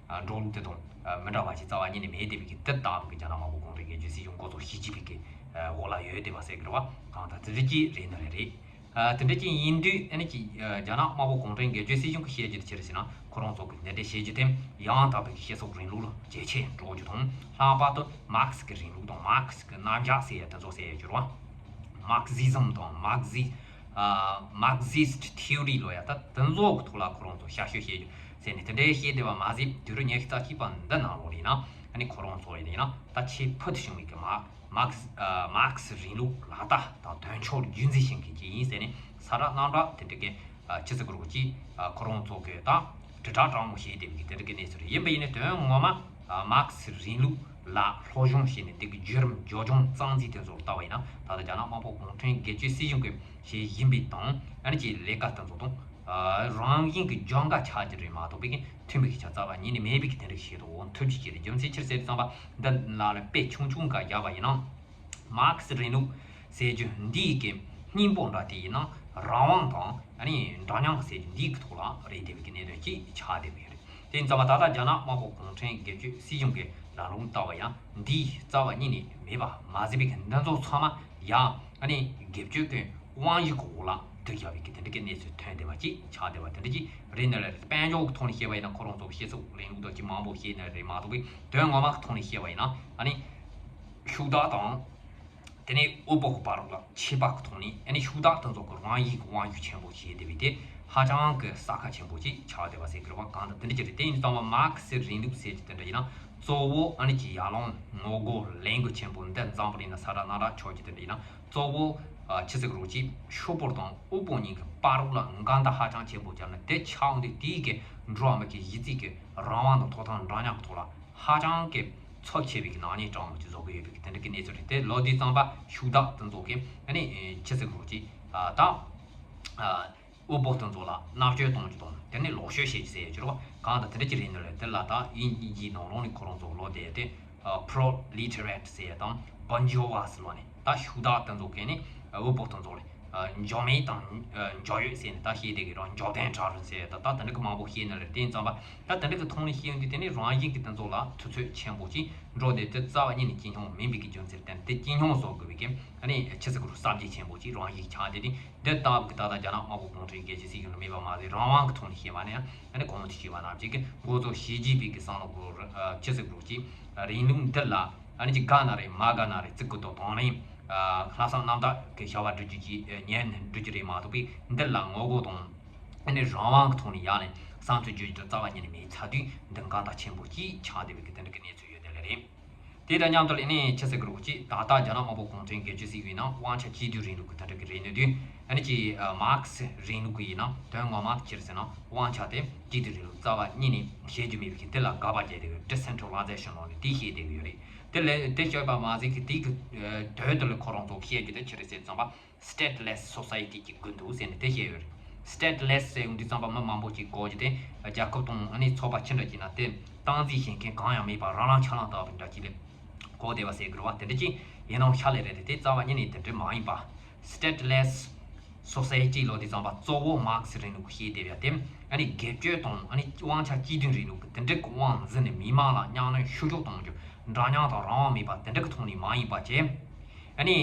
འགྲོ་ལུགས་དེ་དང་མི་འདྲ་བ་ཞིག་རྩ་བ་ཉིད་ནས་མེད་བསྡད་པའི་གི་དེ་ལྟ་བུ་གི་རྒྱ་ནག་དམར་པོ་གུང་ཁྲན་སྒེར་གཅོད་སྲིད་གཞུང་འགོ་ཚོགས་ཞི་ཅིན་ཕིང་གི་འོག་ལ་ཡོད་བསྡད་པ་ཟེར་གི་རེད་བ། གང་ལྟར་དེ་འདྲ་ཅིག་རེད་ནི་རེད། རེད། ཨ་དེ་འདྲ་ཅིག་ཡིན་དུས་ཨ་ནི་ཅིག་ཨ་རྒྱ་ནག་དམར་པོ་གུང་ཁྲན་སྒེར་གཅོད་སྲིད་གཞུང་གིས་བཤད་རྒྱུ་དེ་ཅི་རེད་ཟེར་ན། ཁོ་རང་ཚོ་གིས་འདི་འདྲ་བཤད་རྒྱུ་དེ་ཡང་དག་པའི་གི་སྤྱི་ཚོགས་རིང་ལུགས་ལ་ཇེ་ཆེར་འགྲོ་རྒྱུ་དང་། ལྷག་པར་དུ་མར་ཁེ་སི་གི་རིང་ལུགས་དང་མར་ཁེ་སི་གི་རྣམ་གཞག་ཟེར་ཡ་དེ་ཚོ་ཟེར་ཡ་འགྱུར་བ། མར་ཁེ་སི་ཛམ་དང་མར་ཁེ་སི་ཨ་མར་ཁེ་སི་ཊི་ཐི་ཡོ་རི་ལབ་ཡ་ད་དེ་ཚོ་གི་ཐོག་ལ་ཁོ་རང་ཚོ་ཤ་ཤོད་བཤད་རྒྱུ་ཟེར་ནས་དེ་འདྲའི་བཤད་བསྡད་པ་མ་ཟད། དུས་རབས་ཉི་ཤུ་རྩ་གཅིག་པ་འདི་ནང་ལོགས་ཡིན་ན་ཨ་ནི་ཁོ་རང་ཚོ་ཡིན་ན་ད་ཆེས་ཕུལ་དུ་བྱུང་བའི་གི་མར་མར་ཁེ་སི་ཨ་མར་ཁེ་སི་རིང་ལུགས་ལག་བསྟར་དང་དོན་འཁྱོལ་རྒྱུན་འཛིན་བྱེད་མཁན་ཅིག་ཡིན་ཟེར་ནས་ས་ར་ནང་འདྲ་དེ་འདྲ་གི་ཨ་ཆི་ཟེར་དགོས་རེད། ཅིག་ཨ་ཁོ་རང་ཚོ་གི་ད་དྲིལ་བསྒྲགས་དྲང་མོ་བྱས་བསྡད་པའི་གི་དེ་འདྲ་གི་གནས་ཚུལ་རེད། ཡིན་པ་ཡིན་ནའི་དོན་ངོ་མ་ཨ་མར་ཁེ་སི་རིང་ལུགས་ལ་སློབ་སྦྱོང་བྱས་ནས་དེ་གི་བརྒྱུད་རིམ་བརྒྱུད་སྦྱོང་རྩ་འཛིན་དེ་ཚོར་ལྟ་བ་ཡིན་ན། ད་ལྟ་རྒྱ་ནག་དམར་པོ་གུང་ཁྲན་སྒེར་གཅོད་སྲིད་གཞུང་གི་བྱེད་བཞིན་པའི་དང་ཨ་ནི་ཅིག་ལས་ཀ་དེ་ཚོ་དང་། ཨ་རང་བཞིན་གྱི་སྦྱོང་ག་ཆགས་ཀྱི་རེད་མ་གཏོགས་པའི་གི་མཐུན་པའི་གི་ཆ་རྩ་བ་ཉིད་ནས་མེད་པའི་གི་དེ་འདྲ་བྱེད་དུ་འོང་ཐུབ་ཀྱི་ཅི་རེད། རྒྱུ་མཚན་ཅི་རེད་ཟེར་དུས་ཙམ་པ་འདི་ལ་ལ་དཔེ་ཆུང་ཆུང་འགའ་བཞག་པ་ཡིན་ན། མར་ཁེ་སི་རིང་ལུགས་ཟེར་རྒྱུ་འདིའི་གི་སྙིང་པོ་འདྲ་དེ་ཡིན་ན་རང་དབང་དང་ཨ་ནི་འདྲ་མཉམ་ཟེར་རྒྱུ་འདིའི་གི་ཐོག་ལ་རེད་བསྡད་པའི་གི་གནད་དོན་ཅིག་ཆགས་བསྡད་པ་ཡོད་རེད། དེ་ཡིན་ཙང་མ་ད་ལྟ་རྒྱ་ནག་དམར་པོ་གུང་ཁྲན་སྒེར་གཅོད་སྲིད་གཞུང་གི་ལམ་ལུགས་ལྟ་བ་ཡང་འདིའི་རྩ་བ་ཉིད་ནས་མེད་པ་མ་ཟད་པའི་གི་འདི་ཚོ་ཚང་མ་ཡང་ཨ་ནི་སྒེར་གཅོད་ཀྱི་དབང་གཞི་གི་འོག་ལ་བསྡུ་བཞག་པའི་གི་དེ་འདྲ་གི་གནས་ཚུལ་ཐོན་བསྡད་པ་ཅིག་ཆགས་བསྡད་པ་དེ་འདྲ་ཅིག་རེད་ནི་རེད། དཔལ་འབྱོར་གི་ཐོག་ནས་བཤད་པ་ཡིན་ན་ཁོ་རང་ཚོ་སྤྱི་ཚོགས་རིང་ལུགས་དང་ཅིག་མང་པོ་བཤད་ནི་རེད་མ་གཏོགས་པའི་དོན་ངོ་མ་གི་ཐོག་ནས་བཤད་པ་ཡིན་ན་ཨ་ནི་ཤུགས་དྲག་དང་། དེ་ནས་དབུལ་པོ་གི་བར་ལ་ཁྱད་པར་གི་ཐོག་ནས་ཨ་ནི་ཤུགས་དྲག་དེ་ཚོ་གི་རང་ཡིན་གི་དབང་ཤུགས་ཆེན་པོ་བྱས་བསྡད་པའི་དེ་ཧ་ཅང་གི་ས་ཁ་ཆེན་པོ་ཅིག་ཆགས་བསྡད་པ་ཟེར་གི་རེད་བ། གང་ལྟར་དེ་འདྲ་ཅིག་རེད། དེ་ཡིན་དུས་ཙམ་པ་མར་ཁེ་སི་རིང་ལུགས་ཟེར་གྱི་དེ་འདྲ་ཡིན་ན་གཙོ་བོ་ཨ་ནི་ཅིག་ཡར་ལངས་ངོ་རྒོལ་ལས་འགུལ་ཆེན་པོ་འདི་འཛམ་བུ་གླིང་ན་ས་ར་ནང་ར་ཆགས་ཀྱི་དེ་འདྲ་ཡིན་ན་གཙོ་བོ་ ཆི་ཟེར་གི་རོགས་ཀྱིས་ཤོག་བོད་དང་དབུས་བོད་གཉིས་ཀྱི་བར་ལ་འགལ་ཟླ་ཧ་ཅང་ཆེན་པོ་བརྒྱབ་ནས། དེ་ཆགས་འོང་དུས་དེའི་གི་འགྲོ་བ་མི་གི་གཞི་རྩའི་གི་རང་དབང་དང་ཐོབ་ཐང་འདྲ་མཉམ་གི་ཐོག་ལ་ཧ་ཅང་གི་ཚབས་ཆེ་བའི་གི་ནག་ཉེས་སྤྲང་བ་ཅིག་བཟོ་གི་ཡོད་པའི་གི་དེ་འདྲ་གི་གནས་ཚུལ་རེད། དེ་ལོ་དེའི་ཙམ་པ་ཤུགས་དག་དེ་ཚོ་གི་ཨ་ནི་ཆི་ཟེར་གི་རོགས་ཀྱིས་ད། དབུས་བོད་དེ་ཚོ་ལ་མནར་གཅོད་གཏོང་རྒྱུ་དང་། དེ་ནས་ལོག་སྤྱོད་བྱེད་རྒྱུ་ཟེར་ཡ་ཅིག་རེད་པ། གང་དང་དེ་འདྲ་ཅིག་རེད་འདུག་ལ། དེ་ལ་ད་དབྱིན་ཇིའི་ནང་ལོགས་ནས་ཁོ་རང་ཚོ་ལོ་དེ་དེ་Proletariat ཟེར་ཡ་དང་Bourgeoisie ལོ་ནས་ད་ཤུགས་དག་དེ་ཚོ་གན་ནས་དབུས་བོད་དེ་ཚོ་ལ་འཇོག་མེད་དང་འཇོག་ཡོད་ཟེར་ནས་ད་བཤད་བསྡད་ཀྱི་རེད། འཇོག་དན་གྲ་རུ་ཟེར་ཡ་ད་ད་དེ་འདྲ་གི་མང་པོ་བཤད་ནི་རེད། དེ་ཙམ་པ་ད་དེ་འདྲ་གི་ཐོག་ནས་བཤད་ཡོང་དུས་དེ་ནས་རང་བཞིན་གྱི་དེ་ཚོ་ལ་དུས་ཚོད་ཆེན་པོ་ཅིག་འགྲོ་བསྡད་དེ་རྩ་བ་ཉིད་ནས་ཇེ་ཆུང་མིན་པའི་གི་རྒྱུ་མཚན་དེ་དེ་ཇེ་ཆུང་བཟོ་དགོས་པའི་གི་ཨ་ནི་ཆི་ཟེར་གི་རུ་གསར་བརྗེ་ཆེན་པོ་ཅིག་རང་བཞིན་ཆགས་བསྡད་དེ། འདི་ལྟ་བུ་གི་ད་ལྟ་རྒྱ་ནག་དམར་པོ་གུང་ཁྲན་རྒྱལ་སྤྱིའི་སྲིད་གཞུང་ལ་མེད་པ་མ་ཟད། རང་དབང་གི་ཐོག་ནས་བཤད་པ་ནི་ཨ་ནི་གོང་དུ་ཞུས་པ་ནང་བཞིན་གྱི་འགོ་གཙོ་ཞི་ཅིན་ཕིང་གི་བསམ་བློ་གི་ཆི་ཟེར་གི་རེད་ཅིག་རིང་ལུགས་འདི་ལ་ཨ་ནི་ཅིག་དགའ་ན་རེད་མ་དགའ་ན་རེད་བརྩི་གི་འདུག་དང་ནི་ལྷག་བསམ་རྣམ་དག་གི་བྱ་བ་སྒྲུབ་རྒྱུ་ཅིག་ཉན་སྒྲུབ་རྒྱུ་རེད་མ་གཏོགས་པའི་འདི་ལ་ངོ་རྒོལ་དང་ཨ་ནི་རང་དབང་གི་ཐོག་ནས་ཡར་ནས་བསམ་ཚུལ་བརྗོད་རྒྱུ་རྩ་བ་ཉིད་ནས་མེད་ཚར་དུས་འདི་འགལ་ཟླ་ཆེན་པོ་ཅིག་ཆགས་བསྡད་པའི་གི་དེ་འདྲ་གི་གནས་ཚུལ་ཡོད་དེ་ལ་རེད། དེ་དང་མཉམ་དུ་ལས་ནས་ཆི་ཟེར་གི་རེད་ཅིག་ད་ལྟ་རྒྱ་ནག་དམར་པོ་གུང་ཁྲན་སྒེར་གཅོད་སྲིད་གཞུང་ནང་དབང་ཆ་གཅིག་སྡུད་རིང་ལུགས་ཀྱི་དེ་འདྲ་གི་རེད་འདུག་དུས། ཨ་ནི་ཅིག་མཱར་ཁེ་སི་རིང་ལུགས་ཀྱི་ཡིན་ན་དོན་ངོ་མ་དེ་ཅི་རེད་ཟེར་ན། དབང་ཆ་དེ་གཅིག་སྡུད་རིང་ལུགས་རྩ་བ་ཉིད་ནས་བྱེད་རྒྱུ་མེད་པའི་གི་དེ་ལ་དགག་པ་བྱས་ཏེ། Decentralization ནང་ནས་དེ་བཤད་བསྡད་གི་ཡོད་རེད། དེ་ལས་དེ་བཤད་པ་མ་ཟད་གི་དེ་གི་དོན་དེ་ལ་ཁོ་རང་ཚོ་བཤད་རྒྱུ་དེ་ཅི་རེད་ཟེར་ཙམ་པ། Stateless society ཅིག་དགོས་འདུག་ཟེར་ནས་དེ་བཤད་ཡོད་རེད། Stateless ཟེར་ཡོང་དུས་ཙམ་པ་མི་མང་པོ་ཅིག་གོ་རྒྱུ་དེ་རྒྱལ་ཁབ་དང་ཨ་ནི་ཚོགས་པ་ཅི་འདྲ་ཅིག་ན་དེ་སྟངས་འཛིན་བྱེད་མཁན་གང་ཡང་མེད་པ་རང་རང་ཆ་ལང་ལྟ་བུ་འདྲ་ཅིག་ལས་གོ་བསྡད་པ་ཟེར་དགོས་རེད་པ། དེ་འདྲ་ཅིག་ཡིན་ནའང་ཤ་ལས་རེད་དེ། དེ་རྩ་བ་ཉིད་ནས་དེ་འདྲ་མ་ཡིན་པ། Stateless society ལོ་དེ་ཙམ་པ་གཙོ་བོ་མཱར་ཁེ་སི་རིང་ལུགས་ཤེས་བསྡད་པ་དེ་ཨ་ནི་སྒེར་གཅོད་དང་ཨ་ནི་དབང་ཆ་གཅིག་སྡུད་རིང་ལུགས་ཀྱི་དེ་འདྲ་གི་དབང་འཛིན་ནས་མི་མང་ལ་གཉའ་གནོན་བཤུ་གཞོག་གཏོང་རྒྱུ། འདྲ་མཉམ་དང་རང་དབང་མེད་པ་དེ་འདྲ་གི་ཐོག་ནས་མ་ཡིན་པ་བྱས། ཨ་ནི་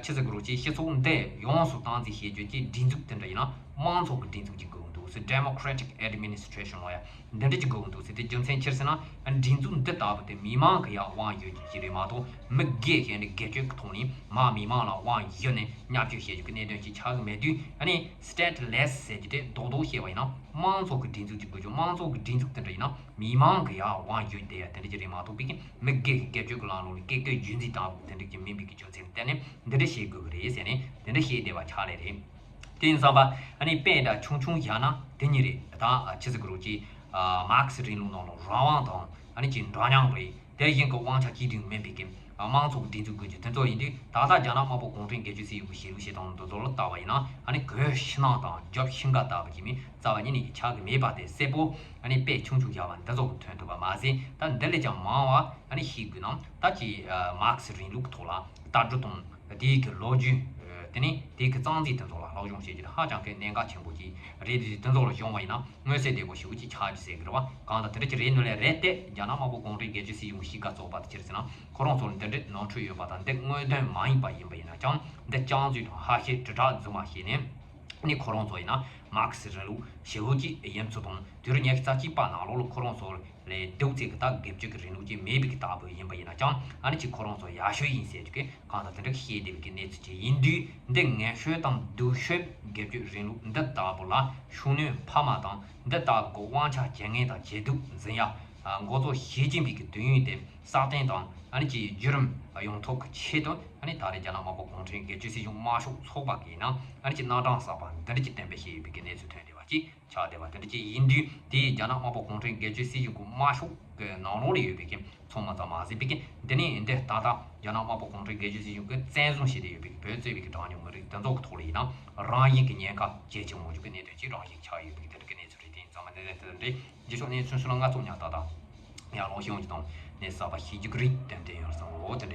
ཆི་ཟེར་གི་རེད་ཅིག་སྤྱི་ཚོགས་འདི་ཡོངས་སུ་སྟངས་འཛིན་བྱེད་རྒྱུ་ཅིག་སྒྲིག་འཛུགས་དེ་འདྲ་ཡིན་ན་དམངས་གཙོ་གི་སྒྲིག་འཛུགས་ཅིག་དགོས་འདུག་ཟེར། Democratic Administration ལོ་ཡ་འདི་འདྲ་ཅིག་དགོས་འདུག་ཟེར། དེ་རྒྱུ་མཚན་ཅི་རེད་ཟེར་ན། ཨ་ནི་སྒྲིག་འཛུགས་འདི་ལྟ་བུ་དེ་མི་མང་གི་ཡ་དབང་ཡོད་རྒྱུ་ཅིག་རེད་མ་གཏོགས། མི་སྒེར་གྱི་ཨ་ནི་སྒེར་གཅོད་ཀྱི་ཐོག་ནས་མ་མི་མང་ལ་དབང་ཡོད་ནས་བརྙས་བཅོས་བྱེད་རྒྱུ་གི་གནད་དོན་ཅིག་ཆགས་ཀྱི་མེད་དུས། ཨ་ནི་Stateless ཟེར་རྒྱུ་དེ་རྡོག་རྡོག་བཤད་པ་ཡིན་ན་དམངས་གཙོ་གི་སྒྲིག་འཛུགས་ཅིག་དགོས་རྒྱུ། དམངས་གཙོ་གི་སྒྲིག་འཛུགས་དེ་འདྲ་ཡིན་ན་མི་མང་གི་ཡ་དབང་ཡོད་དེ་ཡ་དེ་འདྲ་ཅིག་རེད་མ་གཏོགས། པའི་མི་སྒེར་གྱི་སྒེར་གཅོད་ཀྱི་ལམ་ལུགས་ནས་སྐད་སྐྱོད་རྒྱུན་འཛིན་དང་དེ་འདྲ་ཅིག་མིན་པའི་གི་རྒྱུ་མཚན་བརྟེན་ནས་འདི་འདྲ་བྱེད་དགོས་པ་རེད་ཟེར་ནས་དེ་འདྲ་བཤད་བསྡད་པ་ཆགས་ལེ་རེད། དེ་ཡིན་ཙམ་པ་ཨ་ནི་དཔེ་འདྲ་ཆུང་ཆུང་བཞག་ན་དེ་གཉིས་རེད། ད་ཆི་ཟེར་གི་རེད་ཅིག་མཱར་ཁེ་སི་རིང་ལུགས་ནང་ལ་རང་དབང་དང་ཨ་ནི་ཅིག་འདྲ་མཉམ་རེད། དེ་བཞིན་གྱི་དབང་ཆ་གཅིག་སྡུད་མིན་པའི་གི་དམངས་གཙོ་གི་སྒྲིག་འཛུགས་དགོས་རྒྱུ་དེ་ཚོ་ཡིན་དུས། ད་ལྟ་རྒྱ་ནག་དམར་པོ་གུང་ཁྲན་སྒེར་གཅོད་སྲིད་གཞུང་གི་བྱེད་ལུགས་བྱེད་སྟངས་འདི་ཚོ་ལ་བལྟ་བ་ཡིན་ན། ཨ་ནི་གོས་ཕྱི་ནང་དང་རྒྱབ་ཤིང་ཀ་ལྟ་བུ་ཅིག་མིན་རྩ་བ་ཉིད་ནས་ཆགས་ཀྱི་མེད་པ་དེ་གསལ་པོ་ཨ་ནི་དཔེ་ཆུང་ཆུང་བཞག་པ་འདི་ཚོ་གི་ཐོན་ཐུབ་པ་མ་ཟད། ད་འདི་ལས་ཀྱང་མང་བ་ཨ་ནི་ཤེས་དགོས་ན། ད་ཅིག་མཱར་ཁེ་སི་རིང་ལུགས་ཐོག་ལ་ལྟ་གྲུབ་དང་དེའི་གི་ལོ་རྒྱུས། དེ་ནས་དེའི་གི་རྩ་འཛིན་དེ་ཚོ་ལ་སློབ་སྦྱོང་བྱེད་རྒྱུ་དེ་ཧ་ཅང་གི་གནད་འགག་ཆེན་པོ་ཅིག་རེད། དེ་དེ་ཚོ་ལ་སྦྱོང་བ་ཡིན་ན་མངོན་གསལ་དོད་པོ་ཞེ་པོ་ཅིག་ཆགས་རྒྱུ་ཟེར་གི་རེད་པ། གང་ལྟར་དེ་འདྲ་ཅིག་རེད་ནོ་ལས་རེད་དེ། རྒྱ་ནག་དམར་པོ་གུང་ཁྲན་སྒེར་གཅོད་སྲིད་གཞུང་གི་གཞིས་ཀ་གཙོ་བོ་དེ་ཅི་རེད་ཟེར་ན། ཁོ་རང་ཚོར་འདི་འདྲའི་ནོར་འཁྲུལ་ཡོད་པ་དང་འདི་དངོས་དོན་མ་ཡིན་པ་ཡིན་པ་ཡིན་ན་ཀྱང་། འདི་སྐྱོན་འཛུགས་དང་ཧ་ཤེད་དྲིལ་བསྒྲགས་རྫུན་མ་བྱས་ནས། ནི་ཁོ་རང་ཚོ་ཡིན་ན་མཱར་ཁེ་སི་རིང་ལུགས་ཞེ་པོ་ཅིག་ཡིན་ཚུལ་དང་། དུས་རབས་ཉི་ཤུ་རྩ་གཅིག་པ་ནང་ལོགས་ལ་ཁོ་རང་ཚོ་ལས་སྡུག་ཚད་ཀྱི་ད་སྒེར་གཅོད་ཀྱི་རིང་ལུགས་ཅིག་མེད་པའི་གི་ལྟ་བུ་ཡིན་པ་ཡིན་ན་ཀྱང་། ཨ་ནི་ཅིག་ཁོ་རང་ཚོ་ཡག་ཤོས་ཡིན་ཟེར་རྒྱུ་གི་གང་ལྟར་དེ་འདྲ་བཤད་བསྡད་པའི་གི་གནས་ཚུལ་ཅིག་ཡིན་དུས། འདི་ངན་ཤོས་དང་སྡུག་ཤོས་སྒེར་གཅོད་རིང་ལུགས་འདི་ལྟ་བུ་ལ་ཤུགས་སྣོན་འཕར་མ་དང་། འདི་ལྟ་བུ་གི་དབང་ཆ་ཇེ་ངན་དང་ཇེ་སྡུག་འཛིན་ཡ། ཨ། འགོ་གཙོ་ཞི་ཅིན་ཕིང་གི་དུས་ཡུན་དེ་སྲ་བརྟན་དང་ཨ་ནི་ཅིག་བརྒྱུད་རིམ་ཡོང་ཐབས་ཀྱི་ཆེད་དུ། ཨ་ནི་ད་རེས་རྒྱ་ནག་དམར་པོ་གུང་ཁྲན་སྒེར་གཅོད་སྲིད་གཞུང་དམར་ཤོག་ཚོགས་པ་གིས་ཡིན་ན་ཨ་ནི་ཅིག་རྣམ་གྲངས་གསར་པ་འདི་འདྲ་ཅིག་འདོན་སྤེལ་བྱས་ཡོད་པའི་གི་གནས་ཚུལ་ཐོན་བསྡད་པ་ཅིག་ཆགས་བསྡད་པ་དེ་འདྲ་ཅིག་ཡིན་དུས། དེ་ཡིས་རྒྱ་ནག་དམར་པོ་གུང་ཁྲན་སྒེར་གཅོད་སྲིད་གཞུང་གི་དམར་ཤོག་གི་ནང་ལོགས་ལ་ཡོད་པའི་གི་ཚོགས་མི་ཙམ་མ་ཟད་པའི་གི་འདི་ནས་འདི་ད་ལྟ་རྒྱ་ནག་དམར་པོ་གུང་ཁྲན་སྒེར་གཅོད་སྲིད་གཞུང་གིས་བཙན་བཟུང་བྱས་ཏེ་ཡོད་པའི་གི་བོད་གཙོས་པའི་གི་གྲངས་ཉུང་མི་རིགས་དེ་ཚོ་གི་ཐོག་ལ་ཡིན་ན་རང་བཞིན་གི་ཉེན་ཁ་ཇེ་ཆེ་མོ་འཇུག་གི་གནད་དོན་ཅིག་རང་བཞིན་ཆགས་ཡོད་པའི་གི་དེ་འདྲ་གི་གནས་ཚུལ་རེད། དེ་ཡིན་ཙང་མ་འདི་ནས་དེ་འདྲའི་རྗེས་ཕྱོགས་གནས་ཚུལ་སོགས་ལ་ང་ཚོ་ཉག་ཏག་ཏག་ཡར་ལངས་ཤེས་ཡོང་གི་དང་། གནས་གསར་པ་ཤེས་རྒྱུ་གི་རིགས་ཏན་ཏན་ཡོང་སོང་ལོ། དེ་